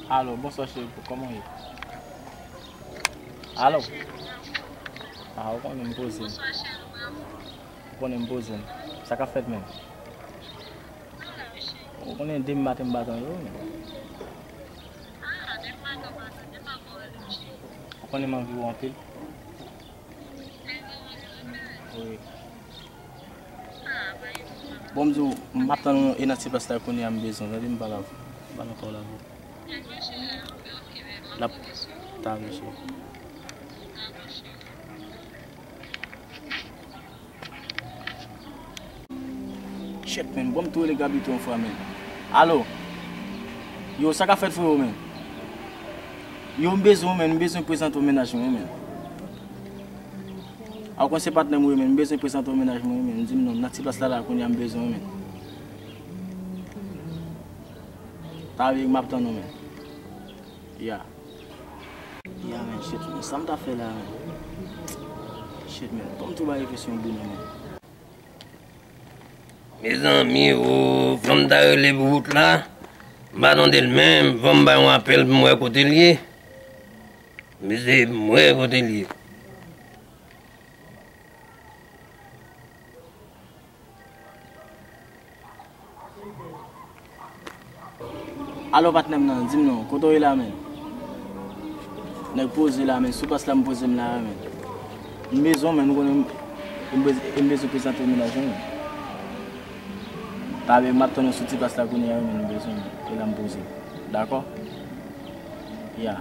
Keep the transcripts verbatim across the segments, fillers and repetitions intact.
Alo, bonswa cheri, kòman w ye? Alo? Ah, ou konnen m poze m. Ou konnen m poze m. Sa k ap fèt menm? Ou konnen demen maten m pa tande w menm. Ou konnen m anvi w anpil. Wi. Bon, m di w, m ap tann ou e nan ti plas la kounye a m bezwen w, tande m pale avè w. M pa nan kò w la vre. L ap ta vle cheri. Shit, man, bon, m tou rele Gabito yon fwa, man. Alo? Yo, sa k ap fèt, frewo, man? Yo, m bezwen w, man, m bezwen prezante w mennaj mwen, man. A, w konn se patnè m ou ye, man, m bezwen prezante w mennaj mwen, man. M di m non, m nan ti plas la, la, kounye a m bezwen w, man. Ta vle m ap tann ou, man. Ya. Ya, man, shit, man, sa m ta fè la, man? Shit, man, bon, m tou ba refleksyon bout, man. Mezanmi, o, fanm ta rele pou wout la. M pa tande l menm, fò m bay yon apèl pou m wè kote l ye. Mesye, m wè kote l ye. Alo, patnè m nan, di m non, kote w ye la, menm? Nèg poze la, menm, sou plas la m poze m la, menm. M bezwen w, menm, ou konnen m, m bez-, m bezwen prezante w mennaj mwen, menm. Ta vle, m ap tann ou sou ti plas la kounye a, menm, m bezwen w, menm. E la m poze. Dakò? Ya.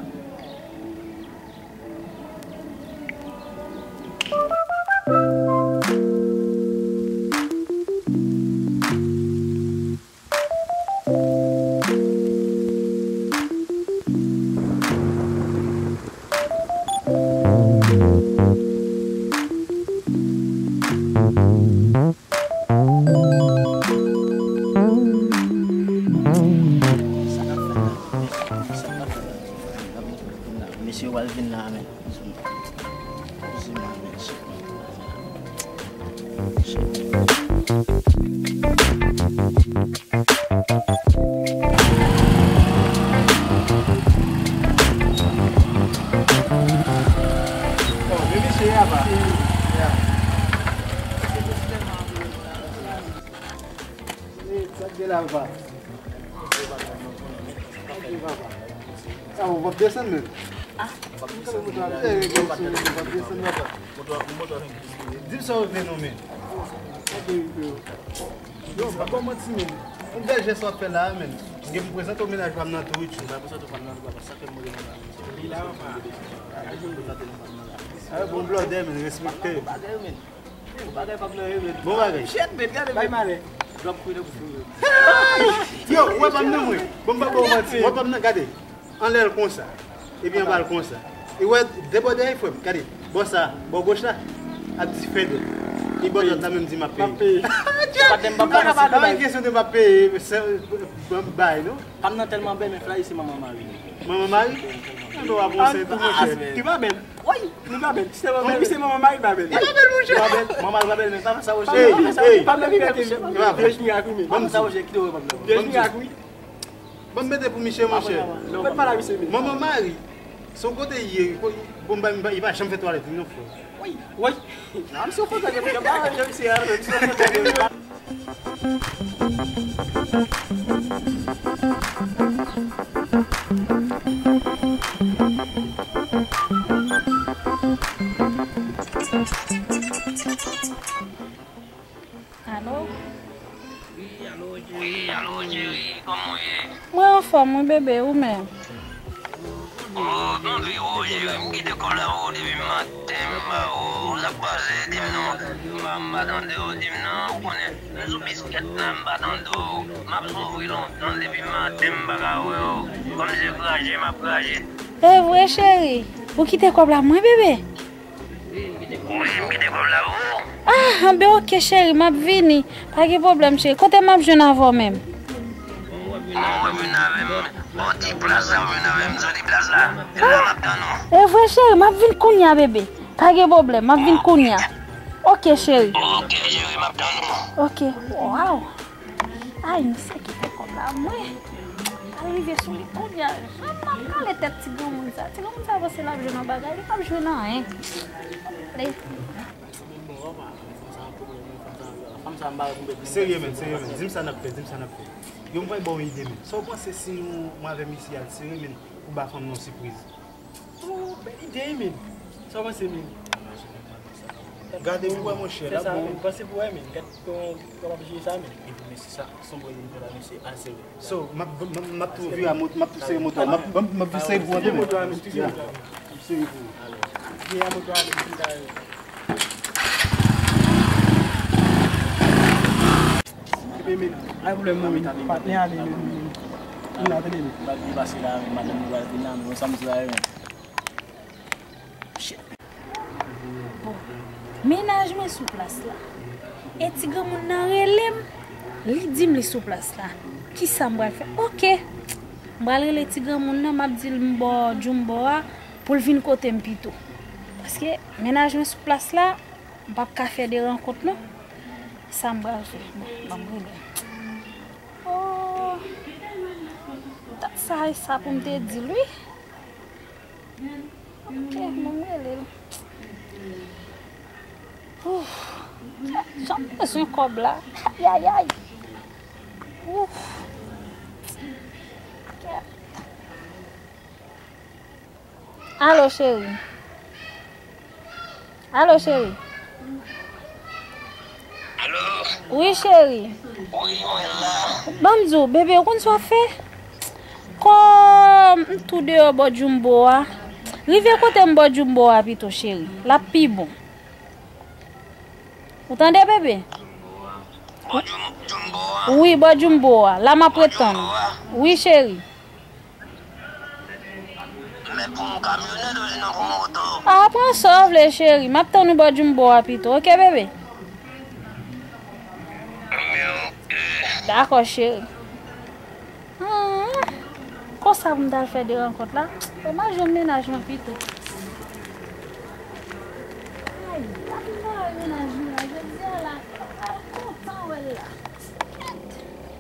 Sa k ap fèt la? Sa k ap fèt la? Mesye yo pral vin la, men. Koze m avèk chèf mwen. Sa k gen la, papa? Sa, ou p ap desann menm? Ah, ou p ap desann, ou p ap desann, papa. Di m sa w vle non, men. Yo, pa kòmanse, men. Yon bèl jès w ap fè la, men. Gen pou prezante w mennaj pa m nan tou, wi, tchou. Ba prezante w pa m nan tou, papa. Sa fè m mande mennaj. Li la, papa. Ah, bon blòdè, men. Respekte. Bagay, men. Bon bagay, pap nan yo, men. Bon bagay. Shit, men, gade, men. Bay malè. Drop kou nan bouch ou, yo. Yo, ou wè pa m nan, mwen. Bon, m pa ba w manti. Ou wè pa m nan, gade. Anlè l konsa. Epi anba l konsa. E wè, de bò dèyè, frè m. Gade. Bò sa, bò goch la. Ap di fè dwèt. E bò dwèt la menm di m ap peye. M ap peye. Pa gen kesyon de m ap peye, se, ban m bay, non. Pa m nan tèlman bèl, men fly se manman mari. Manman mari? Mwen do a bon sèy tou, monchè. Li pa bèl. Wi, li pa bèl. Se manman mari pa bèl. Li pa bèl, monchè. Li pa bèl. Manman li pa bèl, men pa fè sa, monchè. Ey, ey. Pa bèl, monchè. Virginie ak wi, men. Pa fè sa, monchè, kite w, pa bèl. Virginie ak wi. Ban m mete pou misye, monchè. Ou mèt pale a misye, men. Manman mari, se yon kote li ye, bon, li pa janm fè twalèt li, non, frè. Wi, wi. Non, misye yon fòtay, misye pa ranje misye a, non, misye yon fòtay. Alo? Wi, alo, cheri, kòman w ye? Mwen anfòm, wi, bebe, ou menm? Oh, m anvi wè w, cheri, m kite kòb la pou ou depi maten, m pa wè w, sa k pase, di m non. M pa, m pa tande w, di m non, ou konnen, m sou biskèt la, m pa tande w. M ap soufri lontan depi maten, m pa ka wè w. Kòm se krache, m ap krache. E vre, cheri? Ou kite kòb la pou mwen, bebe? Wi, m kite kòb la pou ou. Ah, anben, oke, cheri, m ap vini. Pa gen pwoblèm, cheri. Kote m ap jwenn avè w menm? Bon, w ap vin avè m. Bon, ti plas la, w ap vin avè m, soti plas la. E la m ap tann ou. E vre, cheri, m ap vin kounye a, bebe. Pa gen pwoblèm, m ap vin kounye a. Oke, cheri. Oke, cheri, m ap tann ou. Oke, waw. Ay, misye kite kòb la, mwen. Rive sou li kounye a, jan m ap kale tèt ti granmoun sa. Ti granmoun sa panse l ap jwenn yon bagay, li p ap jwenn anyen. Ale. Fanm sa m pa wè pou bèt. Serye, men, serye, men. Di m sa n ap fè, di m sa n ap fè. Yo, m pral ba w yon ide, men. Sa w panse si nou, mwen avè misye al sere, men, ou ba fanm nan yon sipriz? Oh, bèl ide, wi, men. Sa w panse, men? Gade pou wè, monchè, la bon. Panse pou wè, men. Gad kòman, kòman ap jere sa, men. Epi, men, se sa, se yon bon ide m fè la, men, se al sere. So, m ap, m ap, m ap tou vire a mot-, m ap tou sere moto a. M ap, m ap, m ap vin sere pou antre, men. Sere moto a, men, sere moto a. Vire a moto a, men, vin ta. Epi, men, ay pwoblèm non, men, patnè ale, men, men. Vin la, tande, men. M ap depase la, men, madanm mwen pral vin la, men, sa m di la, men. Bon, mennaj mwen sou plas la. E ti granmoun nan rele m, li di m li sou plas la. Kisa m pral fè? Oke. M pral rele ti granmoun nan, m ap di l m bò Jumbo a pou l vin kote m pito. Paske mennaj mwen sou plas la, m p ap ka fè de rankont non. Sa m pral fè? Bon, ban m rele l. Oh, dat sa e sa pou m te di l, wi. Ok, mwen rele l. Ouf. Jan m bezwen kòb la. Ayayay. Ouf. Alo, cheri. Alo, cheri. Alo? Wi, cheri. Wi, mwen la. Ban m di w, bebe, ou konn sa w ap fè? Kòm m tou deyò bò Jumbo a, rive kote m bò Jumbo a pito, cheri. L ap pi bon. Ou tande, bebe? Bò Jum-, Jumbo a? Wi, bò Jumbo a. La m ap ret tann ou. Wi, cheri. Men pou yon kamyonèt oubyen pou moto? Ah, pran sa w vle, cheri. M ap tann ou bò Jumbo a pito, oke, bebe? Men oke. Dakò, cheri. Hmm. Konsa pou m t al fè de rankont la. Bon, m al jwenn mennaj mwen pito. Ay, la pou m al mennaj mwen la. Jodi a la, m kontan wè l la.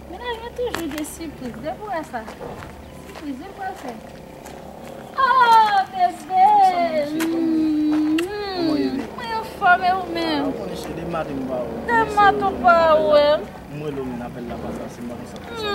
Mennaj mwen toujou gen sipriz. Depi w wè sa. Sipriz, depi w wè sa. Oh, bebe! Kòman w ye, bebe? Mwen anfòm, e ou menm? Ah, ou konnen se de maten m pa wè w. De maten w pa wè m. Mwen lo men apèl la pa pase, m pa konn sa k pase.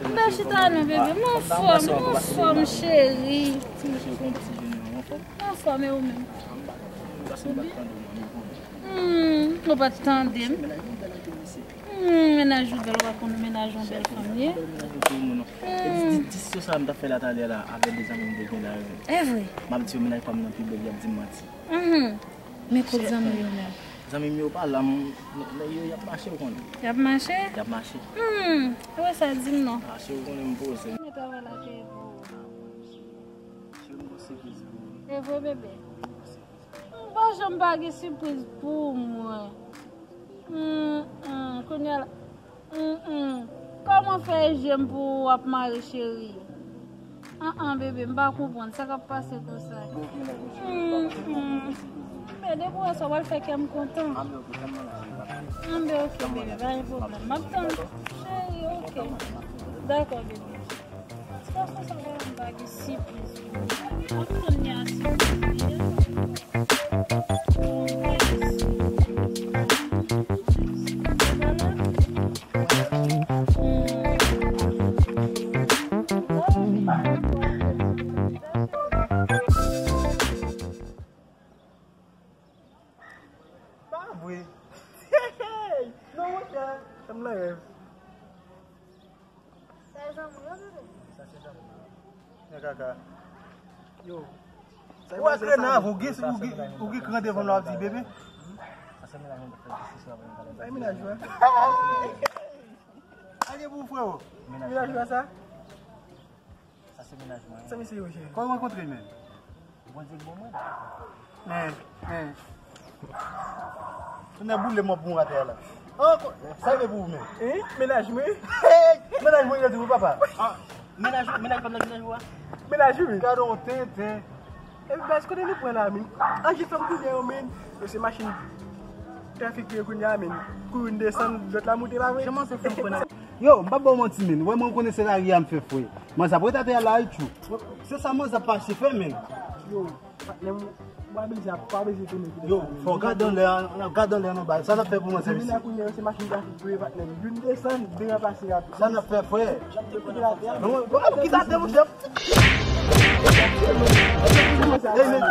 M pa chita non, bebe. Mwen anfòm, mwen anfòm, cheri. Ti mesye, kòman w pase jounen an? Ou anfòm? Mwen anfòm, e ou menm? M pa konn. M pa konn, m pa tande w, mwen, mwen konn. Hmm, ou pa t tande m. Mennaj mwen bèl anpil, mesye. Hmm, mennaj ou bèl, ou pa konn mennaj yon bèl fanm ye. Hmm. Di, di, di, se sa m t ap fè la talè la, avèk de zanmi m te gen la, yo. E vre? M ap di yo mennaj pa m nan pi bèl, y ap di m manti. Mhm. Men kot zanmi yo menm? Zanmi m yo pa la, m, men yo, y ap mache, ou konnen. Y ap mache? Y ap mache. Hmm, e wè sa di m non. Mache, ou konnen m poze. Men travay la te bon. Cheri, m gon sipriz pou ou. E vre, bebe? M pa janm pa gen sipriz pou mwen. Mm, mm, kounye a la. Mm, mm. Kòman fè je m pou w ap mare, cheri? An, an, bebe, m pa konprann sa k ap pase konsa. Mm, mm. Men depi w wè sa, w al fè kè m kontan. Anben, oke, bebe, pa gen pwoblèm. M ap tann. Cheri, oke. Dakò, bebe. Sa, sa, sa, m pa gen sipriz. M ap tann li a sipriz li ye. Pa vre. Non, monchè. Sa m nan rèv. Sa e zanmi w yo, bebe? Sa se zanmi m yo. Men kaka. Yo. Ou wè Krenaf, ou gen, ou gen, ou gen kran devan l w ap di bebe? Sa se mennaj mwen, sa se mennaj mwen. Sa e mennaj mwen. Ake pou frè w. Mennaj mwen sa? Sa se mennaj mwen. Sa misye yo, cheri? Kòman w rankontre, men? Bondye k ban mwen. Men, men. Tonnè boule m ap bon atè a la. Ankò, sa vle pou ou menm? Hein? Mennaj mwen? Hey! Mennaj mwen, yo di wi, papa. Ah, mennaj, mennaj pa m nan mennaj ou a? Mennaj ou, wi. Gade yon tenten. Epi baz, kote nou pran la, men? An, jèn fanm kounye a yo, men. Yo se machin trafik yo kounye a, men. Kou youn desann, lòt la moute, pa vre? Jan manzè fè m kwè nan Yo, m p ap ba w manti, men. Wè, mwen konnen se lari a m fè, frè. Manzè ap ret atè a la, wi, tchou. Se sa manzè ap pase fè, men. Yo, patnè m, w pa bezwen, w pa bezwen tounen kite. Yo, fò w gade anlè, gade anlè nan ba. Sa n ap fè pou manzè, mesye? Kounye a, se machin trafik vre, patnè m. Youn desann, de ranplase rapid. Sa n ap fè, frè? Yo, kite atè a. Non, non, kite atè, monchè. Ey, men,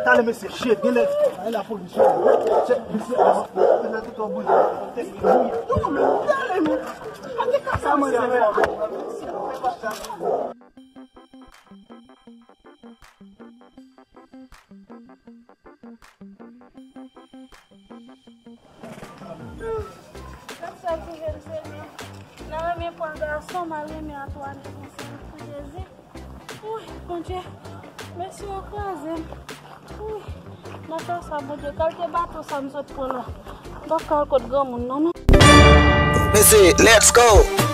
talè, mesye, shit, gen lè, gen lapolis, shit. Shit, mesye, gen lè tout an boule. Non, men, talè, men. Sa, mesye. Gad sa ki jèn se li. Nan renmen pran gason, m al renmen Antwanèt, mesye, pou Jezi. Wi, Bondye, mesye, yo kraze m. Wi, nan fè sa, Bondye, kalite bato sa m sot pran la. M p ap ka al kot granmoun, non, non. Mesye, let's go!